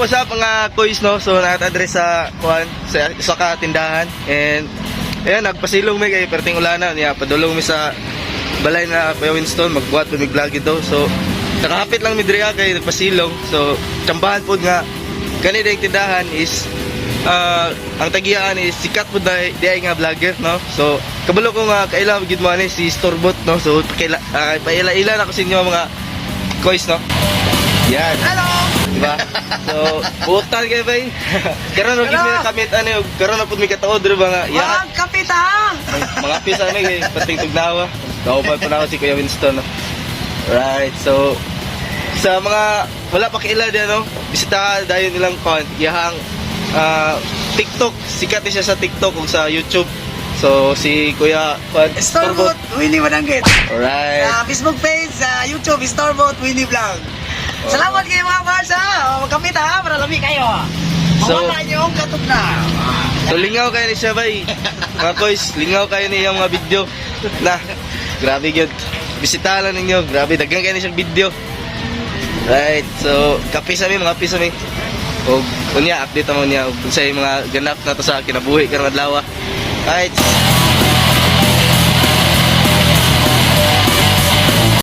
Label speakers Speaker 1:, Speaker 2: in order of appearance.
Speaker 1: What's up, mga koys, no? So nata-address sa kuan sa isa ka tindahan and ayan, nagpasilong mi kay perting ulana niya, padulong mi sa balay na Kuya Winston, magbuhat mi vlog ito. So nakahapit lang mi diri kay nagpasilong. So tsambahan pod nga kani dayong tindahan is ang tagiyaan is sikat pod na diay nga vlogger, no? So kabalo ko nga kaila gid mo ani si Storbot, no? So kaila paila-ila na ko sa inyo, mga koys, no? Yan.
Speaker 2: Hello!
Speaker 1: Diba? So, butan kayo bay. Karon og mi nakamit ano, karon na pud mi katuod diri ba nga. Ya,
Speaker 2: Wag kapit ha!
Speaker 1: mga pisa mi kay pating tugnawa. Kauban pa na ako si Kuya Winston, no? Right. So, sa mga wala pa kaila diyan, no, bisita dayon nilang kon, iyahang TikTok, sikat ni siya sa TikTok ug sa YouTube. So si Kuya kon
Speaker 2: Storbot Willie Mananggit.
Speaker 1: Alright.
Speaker 2: Sa Facebook page, sa YouTube, Storbot Willie Vlog. Salamat kayo, mga Mars, ha! Magkapit ha, para lami kayo. Mawala niyo ang katugna.
Speaker 1: So lingaw kayo ni siya bay. Mga koys, lingaw kayo ni iyang mga video. Na, grabe gyud. Bisitahan lang ninyo, grabe daghan kayo ni siyang video. Right, so kape sa mi, mga kape sa mi. Og unya update mo niya og unsay mga ganap na to sa kinabuhi karong adlaw. Right.